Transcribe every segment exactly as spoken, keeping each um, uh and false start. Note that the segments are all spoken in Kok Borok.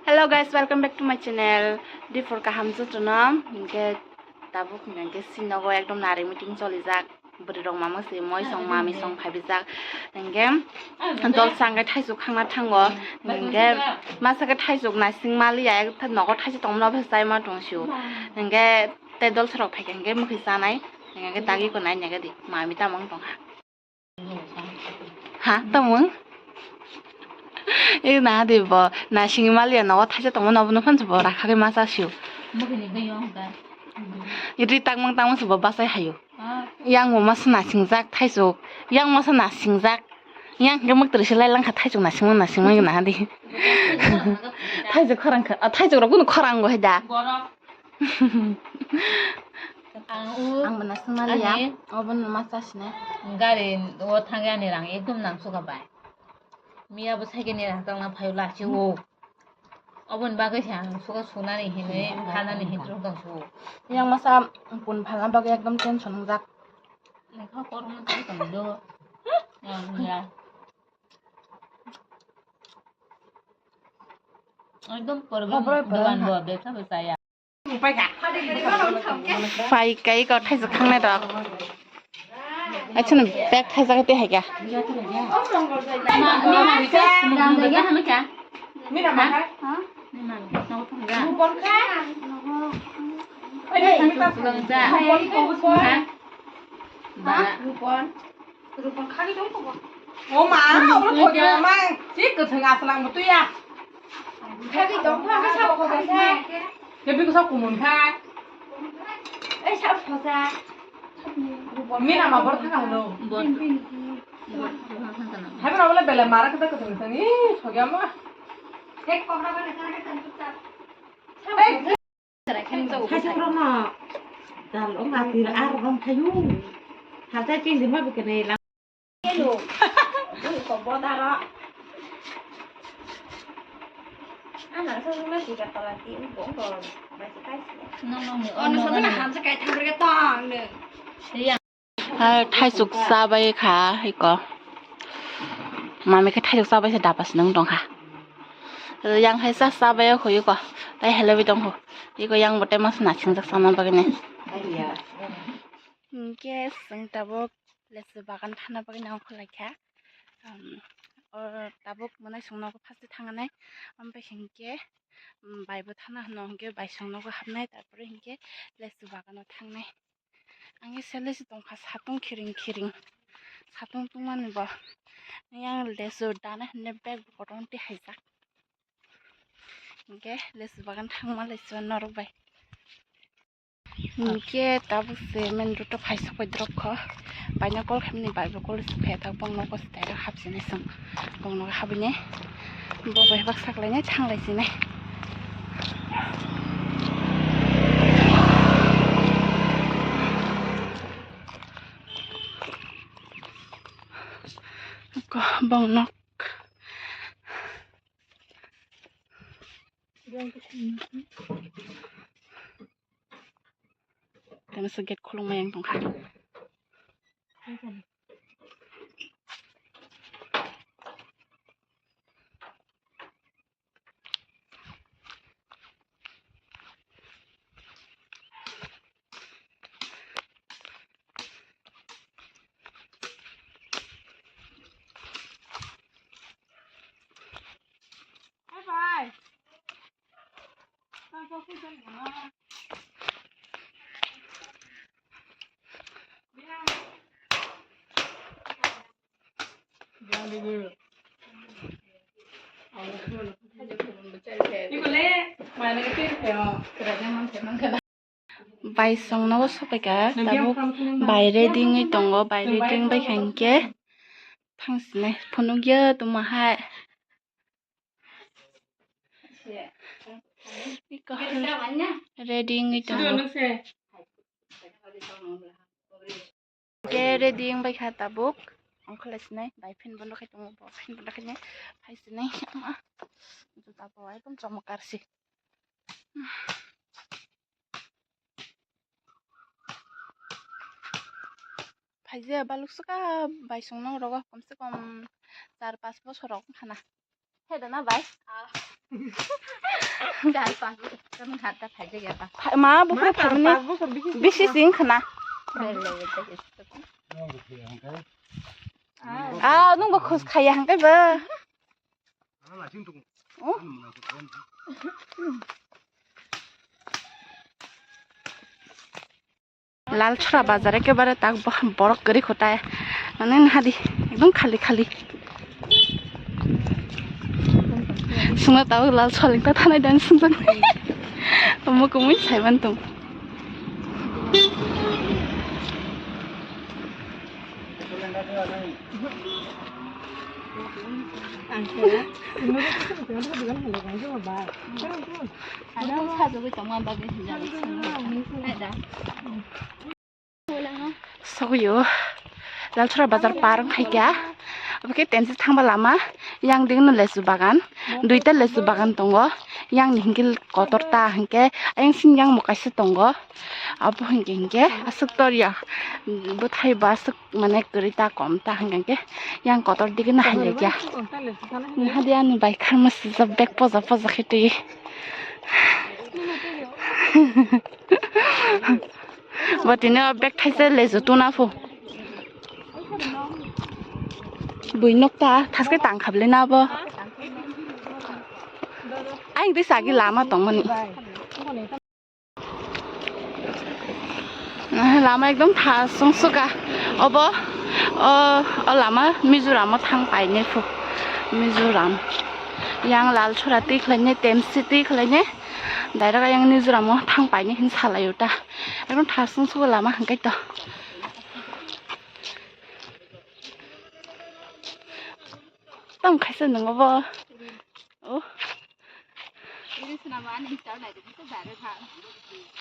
Hello guys, welcome back to my channel. Dipor kaham jotono, hinkhe tabuk hinkhe sinogo ekdom nari meeting cholijak. Bwrwi rok mama se moi song mami song phaibijak. Hinkhe dol sangkhe thaisuk khangna thango. Hinkhe masa khe thaisuk naising maliya, ek nogo thaisuk tongmano bwsai ma tongsiu. Hinkhe tei dol sorok phaikhe hinkhe mwkhwi chanai. Hinkhe dagi ko nai nege di mami tamo wng tongkha. Ha, tamo? E na de bo, na singwi maliya nogo thaisa tongmano, obono phan se bo rakha khe ma cha sio. Ri tangmang tangmang se bo bachai hayo. Yang bo masa na singjak thaisuk, yang masa na singjak. Yang khe mwktwrwi se lai langkha thaisuk na singmang na singmang na de. Thaisuk khorang kha, a, thaisuk rok kunu khorang go hai da. Ang u-, ang bo nasing maliya, ani obo no ma cha sinai. Gari o thangya ni rang ekdom nang suka bai. Miya bo cycle ni rang tang na phaio lachi o. Obo ni bagwi se ang suka sunani hinwi phalnani hinwi rok tong su. Yang masa pun phalna bagwi ekdom tension wngjak. Lekha kormo tang tong do. Yang ya. Ekdom problem. Obo problem dogan ha. Bo bebsa bwsa ya. Pai kai ko thaisa khangnai rok. Achana bag thaisa khe tei hai kha. O ma, obo thoi ma, si kwthwng aswlang bo tuya. Thagi tong pha, sa phosa sa. Ke bi sa kumun kha. Ei sa phosa. Mina ma bor thanga holo. Bor. Hai bor wala bela mara kata kata ni. Ih, thogya ma. Ek kokra ba kata kata. Ei. Hai sing rono. Dal ong atir ar rom thayu. Hal ta ching di ma bikene lang. Hello. Ui, ko bodaro. Ana, sa sa ma si ka tala ti, ui, bong ko, ma si kai si. Nong, nong, ni, ono, ono, sa na ono. Ham sa kai thang ka tong ne. Iya. Hai, thaisuk chabai kha, iko. Mami khe thaisuk chabai se dapas nung tong kha. Yang hai sa chabai kho, iko. Tai hello bi tong kho. Iko yang bote mas na singjak sama bagine. Hinkhe chwng tabuk lesu bagan thana bagwi nang khwlaikha. Um, o tabuk mwnai songnogo first thangna nai, omo bai hinkhe, um, baibo thana hwno hinkhe bai songnogo hapnai, tarpore hinkhe lesu bagano thangnai. Ang khe se lesu tongkha satung khiring khiring, satung tungmani bo yang lesu dana hinwi bag bo kotorma twi haijak. Hinkhe lesu bagan thangma lesu norok bai. Hinkhe tabuk se main road o phai sokpai drop kho. Baino call khaimani bai bo call rwsuk phaiya, tabuk bong nogo se direct hapsinai chwng. Bong nogo habwinai bo bai bak saklainai thanglai sinai. Ko bong nok. Tama se gate khulung mayang tongkha. Bye bye. Bai song nogo sopaikha, tabuk bai ready wngwi tongo, bai ready wngbaikha hinkhe thangsinai phunukya tongma hai. Iko ready wngwi tongo. Khe ready wngbaikha tabuk. Ongkhorlai sinai, bai phin bondo khai tongo, bo phin bondo khai nai, phai sinai, ama juta bo ekdom chomkar se. Phaijaya baluk swkha bai song nogo rogo, komse kom char pas bosor rok wngkha na. He da na bai. Dal pa. Kamu khat ta phai jaya ta. Pha-, ma bukur phamni. Bisi sing khna. Ah, nung ba khus khaya hangkai ba. Oh. Lalchora bazar ekebare tak bo-, borok kwrwi kho tai. Mane nahadi ekdom khali khali. Sungna tabuk Lalchora lingta thanai dan sungjaknai. Omo kumui saiman tong. Sogwi o Lalchora bazar par wngkha khe, abo khe tensi thangba lama, yang digi no lesu bagan, duita lesu bagan tongo, yang ni hinkhe kotor ta hinkhe, ayang sini yang bo kaisa tongo, abo hinkhe hinkhe aswk tor ya, bwthai bo aswk mane kwrwi ta kom ta hinkhe yang kotor digi no hai laikya. Nahadi ani bai kharma swijak bag poja poja khe twi. Bo tini o bag thaisa lesu tuna phu. Bui nokta thaske tang khablai na bo. Ayang tei sagi lama tongmani. Lama ekdom thasung suka. Obo o, o lama Mizoram o thang paine phu. Mizoram. Yang Lalchora twi khlaine, Temsi twi khlaine. Direct ayang Mizoram o thang paine hin salai uta. Ekdom thasung suka lama hingkai to. Tamo khaisa nungo bo. Oh.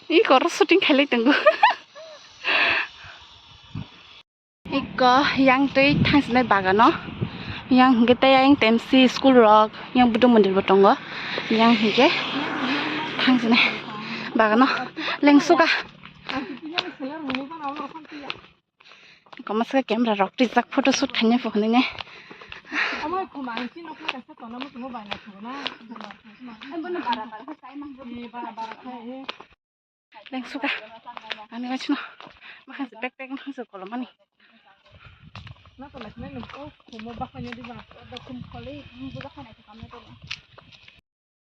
Iko oro shooting khailai tongo. Iko yang twi thangsinai bagano. Yang hingke tei yang Temsi school rok, yang Buddha mandir bo tongo. Yang hingke thangsinai bagano. Lengsuka. Koma se camera rok twijak photo shoot khaina pho hinwi ne. Lengsuka. Ani wachno. Makhang se pek pek makhang se kolomani.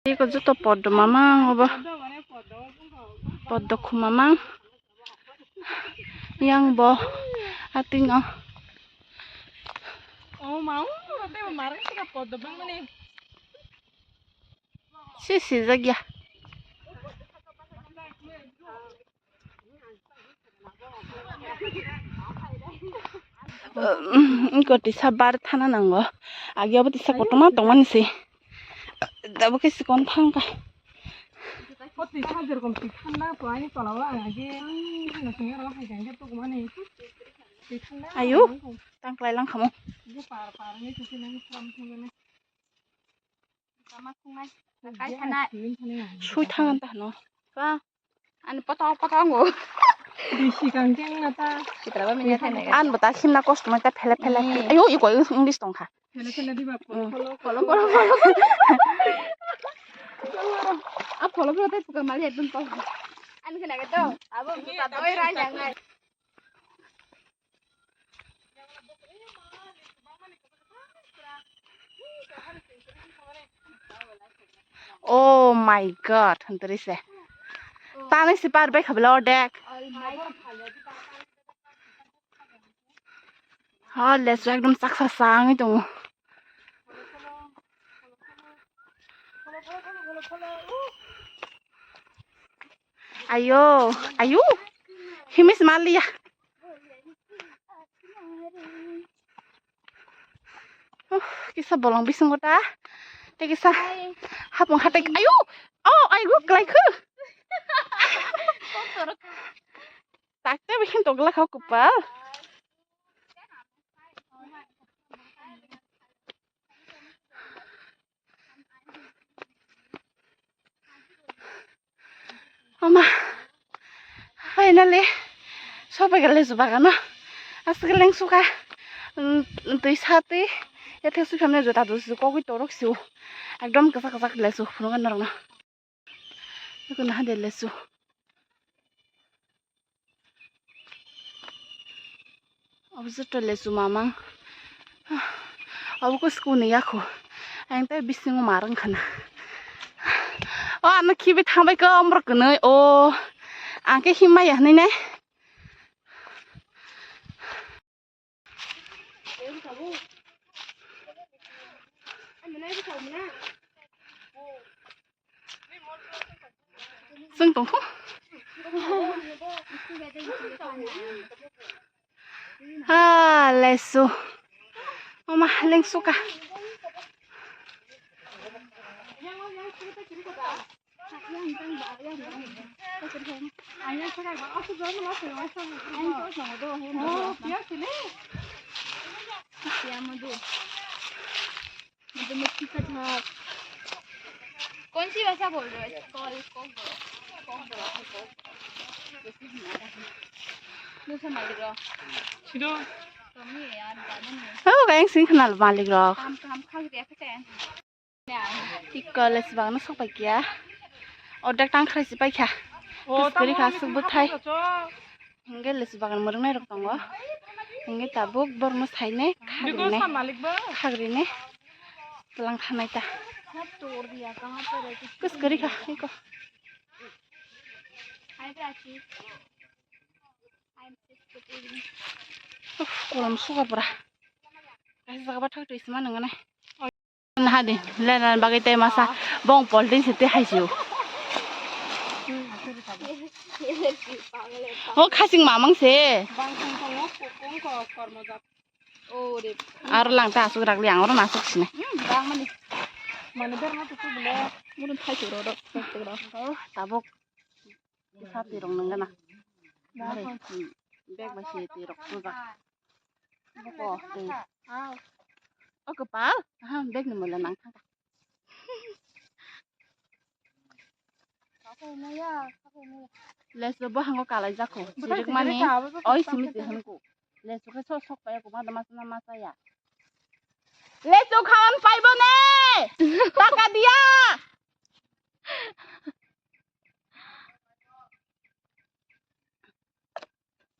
Iko joto poddo mamang obo. Poddo khumamang. Yang bo ating o. Si sijak ya. Iko tisa bar thana nango. Agi obo tisa kotorma tongmani se. Dabo khe sikon thangkha. O twi kha jerokom twi thanda to ani tola o ang age. Ano sengya ro hai jang ge tukumani. Twi thanda. Ayo, tang klai lang khamo. Ge par par ni twi nang sram thangani. Tama khungnai. Kai thanai. Sui thangan ta hano. Ba. Ani poto poto ngo. Bisi kang jeng na ta. Sitra ba minya thanai. An bata simna kosto mai ta phele phele. Ayo, iko English tongkha. Phele phele diba, pholo, pholo, pholo, pholo. A pholo pholo tai puka mali ekdom to. Ani khe nage to. Abo puka doi rai yang nai. Oh my God, hantari se. Tani si par bai khabla odek. Ha, lesu ekdom chaksa sa wngwi tongo. Ayo, ayo. Himis maliya. Uh, kisa bolong bisingo ta. Tei kisa hapung hatai. Ayo. Oh, ayo, kelai khu. Takte bihin togla kau kupal. Ama, finally, sopai gale jubagano. Aswk lengsuka, mm, twi sa twi, He thek sui phamne jota do su kogwi torok su. Ekdom kwchak kwchak lesu phunukha norokno. Eko naha de lesu. Obo joto lesu mamang. Obo khe school ni yakho. Ang tei bisingo ma rwng khana. O ano khibi thangbai khe omrok kwnwi. O ang khe himma ya hinwi nai. Chwng tongkho. Ha, lesu. Mama, lengsuka. मधुमक्खी का झाग। कौन सी भाषा बोल रहे हो? Call, Kock बोलो। कॉक बोलो, कॉक। दूसरा मालिक रहो। Sido. कम ही है यार, ज्यादा नहीं है। Oh, kayang sing khwnal malik rok. काम, काम खा गया था क्या? Iko lesu bagano sok pai kiya. Ordek tang khlai si pai kha. O, kwskwri kha, aswk bwthai. Hingke lesu bagan mwrwknai rok tongo. Hingke tabuk borokno sainai khagrinai. Khagrinai. Twlang thanai ta. Kwskwri kha, iko. Uff, kolom suka pura. Kaisa jaga bathak twi sima nangani. Nahadi, lena bagwi tei masa bong polting se tei haisio. O khasing mamang se. Aro lang ta asuk rak liang oro nasuk sini. Mane berma tuku bole. Murun thai churo do. Oh, tabuk. Kisa twi rok nang gana. Are, hmm, bag bai se twi rok tubak. Boko twi. O kwpal, ha, bag ni moila nang thang. Lesu bo hango kalai jakho. Sirik mani, oi simi se hanko. Lesu khe so sok pai ko ma da ma sa na ma sa ya. Lesu khawan paibo ne. Taka diya.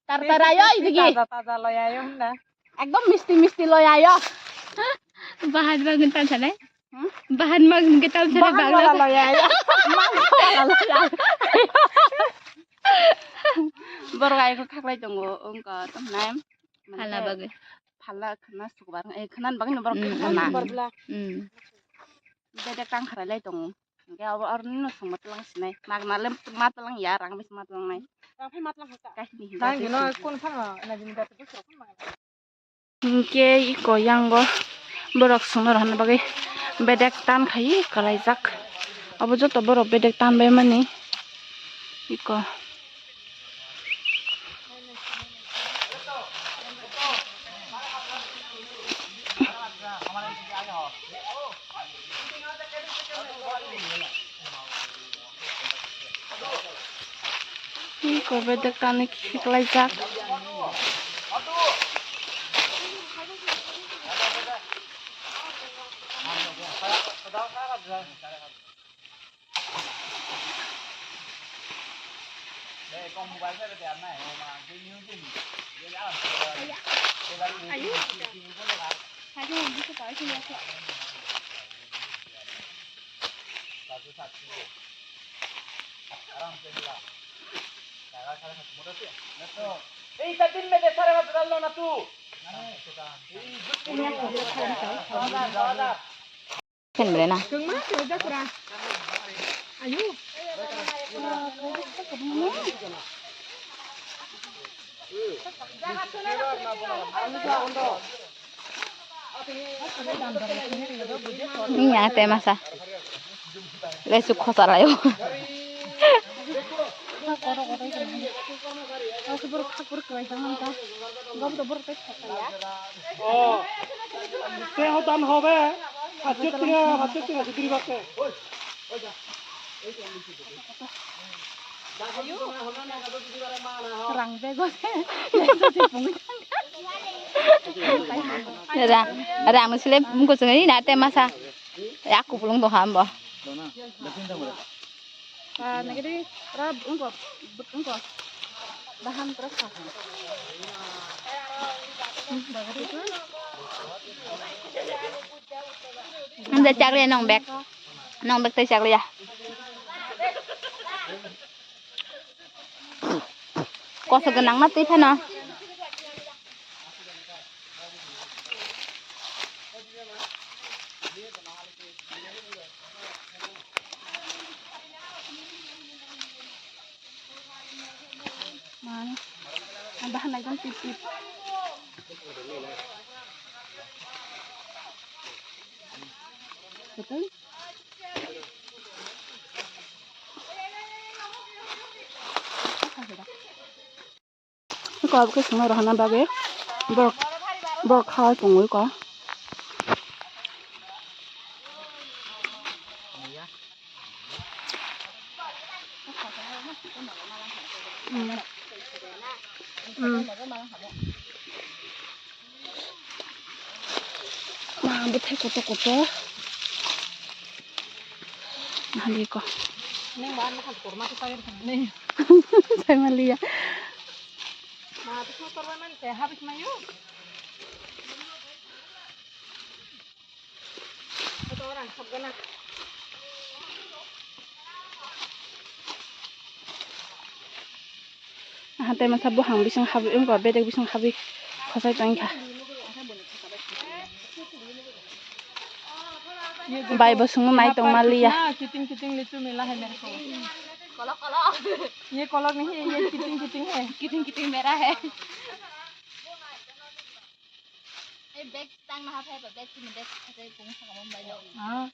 Tar tar ayo idigi. Taja taja loi ayo hwnda. Ekdom misti misti loi ayo. Bahan magun tam sanai. Hmm? Bahan magun ke tam sanai. Bahan bagla. Wala loi ayo. Mang wala loi ayo. Borok ayo khaklai tongo wngkha tamnai. Phala bagwi. Phala khna subar, eh, khna bagwi no borok khna. Hmm. Bedek tang kharai lai tongo. Hingke abo aro nino song matwlang sinai. Magna le matwlang ya, rang bai se matwlang nai. Rang phai matwlang hota. Kaisni hinta. Nang gino kun phang na jini datu bwswk phang. Hingke iko yango borok songno rohorna bagwi bedek tan khai kalaijak. Abo joto borok bedek tan bai mani iko. Iko bedek tani khiklaijak. Ei, ta din me de sare bhat dal lo na tu. Ei, jut. Ken bele na. Iya, teh masa. Lesu khosa layo. Oh. Teh hotan hobe. Pachek tenga, pachek tenga, sutri bak teh. Rang bego se. Lesu se pungwi thangkha. Rang, rang sile bungko chungi na te masa. Ya kupulung to ham bo. Ang da chakle nong bek. Nong bek tai chakle ya. Koso gwnang ma twi phano. Mana? Ang bahan ekdom tip tip. Betul? Ko abokhe swngnai rw hwnna bagwi borok, borok kha tongwi ko. Ma bwthai kotor kotor. Nahali ko. Neng ba ano khan korma khe chagwi rwkha nini. Chai maliya. Ma bwthai kotor bai mani se habis mayo. Kotor ang sabgana. Hatai masa buphang bising habwi wngkha, bedek bising habwi khosai tongkha. Bai bo swngo nai tong maliya. Kiting kiting lichu mela hai mere ko. Kolok kolok. Ye kolok nahi hai, ye kiting kiting hai. Kiting kiting mera hai. Ei bag tang na ha phai ba, bag chini bag phai kung sa kamon bai lo. Ah.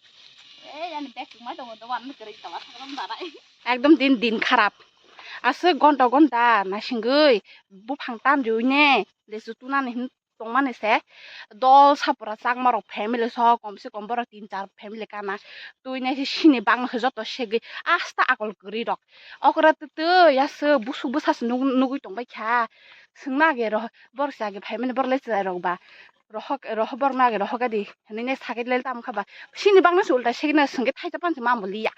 Ei ani bag kung mai tongo dogan kwrwi tala thang dara. Ekdom din, din kharap. Aswk gonta gonta naisingwi buphang tamjui ne lesu tunani hin tongmani se dol sapura chakmarok family so komse kom borok tin char family kana twi nai se sini bangma khe joto segwi asta akol kwrwi rok okra twi twi aswk busuk bwsa se nugwi tongbai kha swngna age rw. Borok se age phaimani borok le chwrai rok ba rohok rohok borok no age rohok adi hinui nai sakhe le tamo kha ba sini bangma se ulta segwi na swngkhe thaisa panse ma bo liya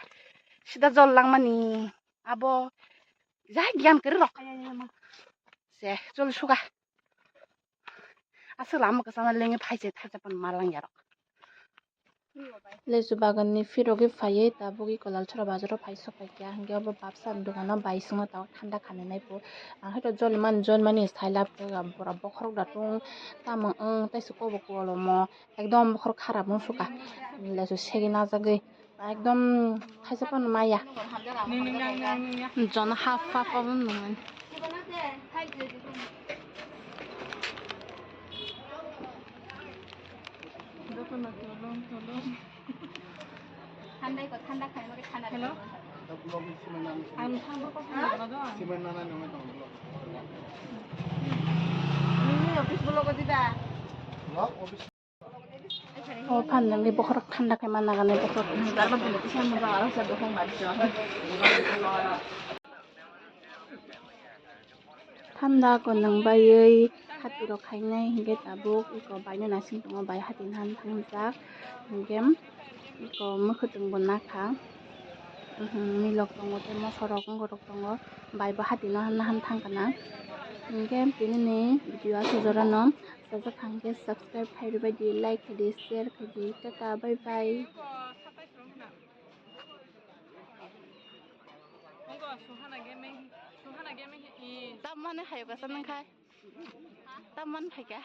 sida jol langmani abo jai giyan kwrwi rok se chol suga aswk lama kwchama lengwi phai se thaisa pan ma langya rok. Lesu bagan ni phirogwi phaiwi tabuk iko Lalchara bazaro phai sok paikha, hinkhe obo babsa ni dogano bai songno tabuk thanda khaninai bo. Ang haikhe joli mani joli mani sai lab borok bokhorok da tung tamo wng tei se kobo kolomo ekdom bokhorok kharap wng sukha. Lesu segwi najagwi ekdom thaisa phano maya. Jono half half obo nungmani. Hello? Ang thangbo kok hello? Nini office blogo diba? O phan nangni bokhorok thanda khe ma nagani bokhorok. Thanda ko nang baiwi hati rok khainai hinkhe tabuk iko baino naising tongo bai hati nang thangjak hinkhe iko mwkhwtwng bo nakha milok tongo tei mosorok wngorok tongo bai bo hati no nahan thangkha na hinkhe tini ni video aswk jora no chajak kha hinkhe subscribe khai rwbaidi like khaidi share khaidi tata bye bye. Tamani hayo kasa nang khai. Tamani phaikha.